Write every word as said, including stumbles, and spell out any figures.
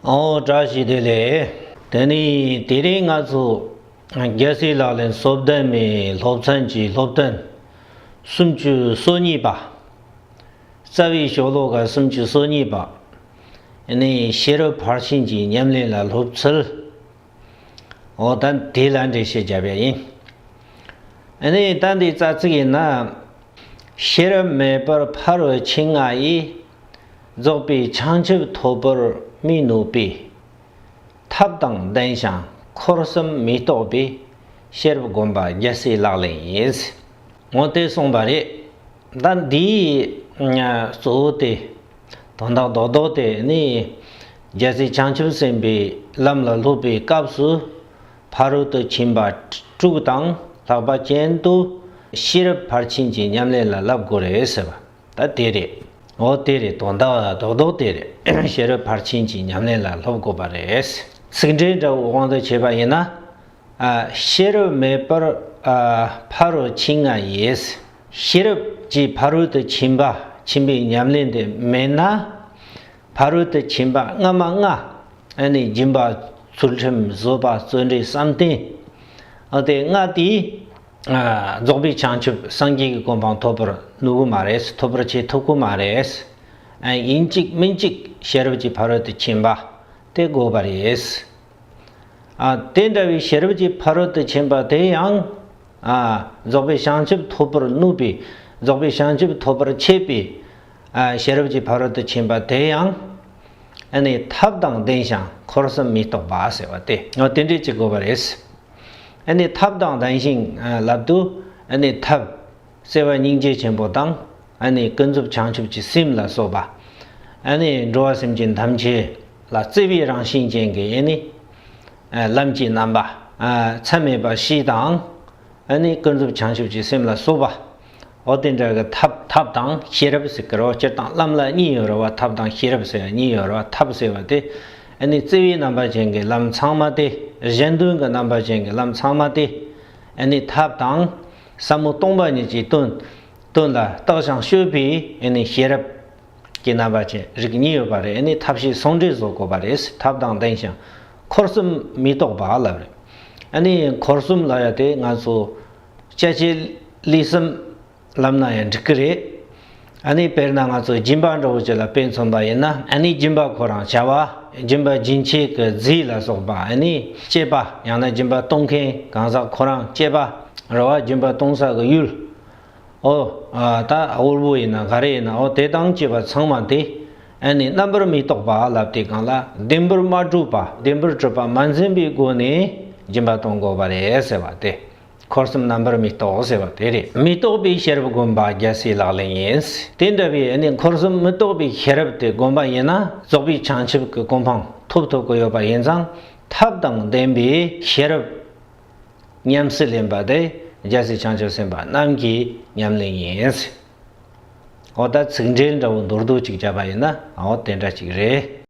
ཨོ་བཀྲ་ཤིས་བདེ་ལེགས། དེ་ནས་དེ་རིང་ང་ཚོ་རྒྱལ་སྲས་ལག་ལེན་སོ་བདུན་མའི་སློབ་ཚན་གྱི་སློབ་ཐུན་སུམ་ཅུ་སོ་གཉིས་པ། རྩ་བའི་ཤོ་ལོ་ཀ་སུམ་ཅུ་སོ་གཉིས་པ། ཨ་ནི་ཤེས་རབ་ཕར་ཕྱིན་གྱི་ཉམས་ལེན་ལ་སློབ་ཚུལ། འོ་ད་དེ་ལ་འགྲེལ་བཤད་བརྒྱབ་ཡ་ཡིན། ཨ་ནི་ད་འདི་རྩ་ཚིག་ཡིན་ན། ཤེས་རབ་མེད་པར་ཕ་རོལ་ཕྱིན་ལྔ་ཡིས། རྫོགས་པའི་བྱང་ཆུབ་ཐོབ་པར་མི་ནུས་པས། ཐབས་དང་ལྡན་ཞིང་འཁོར་གསུམ་མི་རྟོག་པའི། ཤེས་རབ་སྒོམ་པ་རྒྱལ་སྲས་ལག་ལེན་ཡིན། འོ་དེ་གསུངས་པ་རེད། ད་འདིའི་གཙོ་བོ་དེ། དོན་དག་རྡོག་རྡོག་དེ་ནི། རྒྱལ་སྲས་བྱང་ཆུབ་སེམས་དཔའི་ལམ་ལ་སློབ་པའི་སྐབས་སུ། ཕ་རོལ་ཏུ་ཕྱིན་པ་དྲུག་དང་ལྷག་པ་ཅན་དུ། ཤེས་རབ་ཕར་ཕྱིན་གྱི་ཉམས་ལེན་ལ་བསླབ་དགོས་རེད་ཟེར་བ། ད་དེ་རེད། འོ་དེ་རེད། དོན་དག་རྡོག་རྡོག་དེ་རེད། ཤེས་རབ་ཕར་ཕྱིན་གྱི་ཉམས་ལེན་ལ་སློབ་དགོས་པ་རེད། ཚིག་འགྲེལ་འདྲ་བོའི་དབང་དུ་བྱས་པ་ཡིན་ན། ཨ། ཤེས་རབ་མེད་པར། ཨ། ཕ་རོལ་ཕྱིན་ལྔ་ཡིས། ཤེས་རབ་ཀྱིས་ཕ་རོལ་ཏུ་ཕྱིན་པ། ཕྱིན་པའི་ཉམས་ལེན་དེ་མེད་ན། ཕ་རོལ་ཏུ་ཕྱིན་པ་སྔ་མ་ལྔ། ཨ་ནི་སྦྱིན་པ། ཚུལ་ཁྲིམས། བཟོད་པ། བརྩོན་འགྲུས། བསམ་གཏན། ཨ། དེ་ལྔ་དེས། ཨ། རྫོགས་པའི་བྱང་ཆུབ་སངས་རྒྱས་ཀྱི་གོ་འཕང་ཐོབ་པར་ནུས་གི་མ་རེད། ཐོབ་པར་བྱེད་ཐུབ་གི་མ་རེད། ཨ། ཡིན་གཅིག་མིན་གཅིག་ཤེས་རབ་ཀྱིས་ཕ་རོལ་ཏུ་ཕྱིན་པ་དེ་དགོས་པ་རེད། ཨ། དེ་འདྲ་བའི་ཤེས་རབ་ཀྱིས་ཕ་རོལ་ཏུ་ཕྱིན་པ་དེ་ཡང་། ཨ། རྫོགས་པའི་བྱང་ཆུབ་ཐོབ་པར་ནུས་པའི། རྫོགས་པའི་བྱང་ཆུབ་ཐོབ་པར་བྱེད་པའི། ཨ། ཤེས་རབ་ཀྱིས་ཕ་རོལ་ཏུ་ཕྱིན་པ་དེ་ཡང་། ཨ་ནི་ཐབས་དང་ལྡན་ཞིང་འཁོར་གསུམ་མི་རྟོག་པ་ཟེར་བ་དེ། འོ་དེ་འདྲ་ཅིག་དགོས་པ་རེད། ཨ་ནི་ཐབས་དང་ལྡན་ཞིང་། ཨ། ལབ་དུས། ཨ་ནི་ཐབས། བརྩེ་བ་སྙིང་རྗེ་ཆེན་པོ་དང་། ཨ་ནི་ཀུན་རྫོབ་བྱང་ཆུབ་ཀྱི་སེམས་ལ་སོགས་པ། ཨ་ནི་འགྲོ་བ་སེམས་ཅན་ཐམས་ཅད་ལ་བརྩེ་བའི་རང་བཞིན་ཅན་གྱི། ཨ་ནི། ཨ། ལམ་གྱི་རྣམ་པ། ཨ། མཚམས་མེད་པ་བཞི་དང་། ཨ་ནི་ཀུན་རྫོབ་བྱང་ཆུབ་ཀྱི་སེམས་ལ་སོགས་པ། འོ་དེ་འདྲ་གི་ཐབས། ཐབས་དང་ཤེས་རབ་ཟེར་གི་རེད། སྤྱིར་བཏང་ལམ་ལ་གཉིས་ཡོད་རེད་བ། ཐབས་དང་ཤེས་རབ་ཟེར་བ་གཉིས་ཡོད་རེད་བ། ཐབས་ཟེར་བ་དེ། ཨ་ནི་བརྩེ་བའི་རྣམ་པ་ཅན་གྱི་ལམ་ཚང་མ་དེ། གཞན་དོན་གྱི་རྣམ་པ་ཅན་གྱི་ལམ་ཚང་མ་དེ། ཨ་ནི་ཐབས་དང་། ཟབ་མོ་སྟོང་པ་ཉིད་ཀྱི་དོན། དོན་ལ་བརྟགས་ཤིང་དཔྱོད་པའི། ཨ་ནི་ཤེས་རབ་ཀྱི་རྣམ་པ་ཅན་རིགས་གཉིས་ཡོད་པ་རེད། ཨ་ནི་ཐབས་ཤེས་ཟུང་འབྲེལ་བཟོ་དགོས་པ་རེད། ཐབས་དང་ལྡན་ཞིང་འཁོར་གསུམ་མི་རྟོག་པ་ལབ་རེད། ཨ་ནི་འཁོར་གསུམ་ལབ་ཡ་དེ་ང་ཚོ་སྐྱེ་མཆེད་ལུས་གསུམ་ལབ་ན་ཡང་འགྲིག་གི་རེད། ཨ་ནི་དཔེར་ན་ང་ཚོ་སྦྱིན་པ་འདྲ་བོ་ཅིག་ལ་དཔེ་མཚོན་པ་ཡིན་ན། ཨ་ནི་སྦྱིན་པ་ཁོ་རང་བྱ་བ། སྦྱིན་པ་སྦྱིན་བྱེད་ཀྱི་རྫས་ལ་སོགས་པ། ཨ་ནི་སྤྱད་པ། ཡང་ན་སྦྱིན་པ་གཏོང་མཁན་གང་ཟག་ཁོ་རང་སྤྱད་པ་རེད་བ། སྦྱིན་པ་གཏོང་ས་གི་ཡུལ། ཨོ། ཨ། ད་དབུལ་པོ་ཡིན་ན་ག་རེ་ཡིན་ན། ཨོ་དེ་དང་བཅས་པ་ཚང་མ་དེ། ཨ་ནི་རྣམ་པར་མི་རྟོག་པ་ལབ་དུས་སྒང་ལ། བདེན་པར་མ་གྲུབ་པ། བདེན་པར་གྲུབ་པ་མ་འཛིན་པའི་སྒོ་ནས་སྦྱིན་པ་གཏོང་དགོས་པ་རེད་ཟེར་བ་དེ། འཁོར་གསུམ་རྣམ་པར་མི་རྟོག་ཟེར་བ་དེ་རེད། མི་རྟོག་པའི་ཤེས་རབ་སྒོམ་པ་རྒྱལ་སྲས་ལག་ལེན་ཡིན། དེ་འདྲ་བའི་ཨ་ནི་འཁོར་གསུམ་མི་རྟོག་པའི་ཤེས་རབ་དེ་སྒོམ་པ་ཡིན་ན། རྫོགས་པའི་བྱང་ཆུབ་ཀྱི་གོ་འཕང་ཐོབ་ཐུབ་ཀྱི་ཡོད་པ་ཡིན་ཙང་། ཐབས་དང་ལྡན་པའི་ཤེས་རབ་ཉམས་སུ་ལེན་པ་དེ་རྒྱལ་སྲས་བྱང་ཆུབ་སེམས་དཔའ་རྣམས་ཀྱི་ཉམས་ལེན་ཡིན། འོ་ད་ཚིག་འགྲེལ་འདྲ་བོ་མདོར་བསྡུས་ཅིག་བརྒྱབ་པ་ཡིན་ན། འོ་དེ་འདྲ་ཅིག་རེད།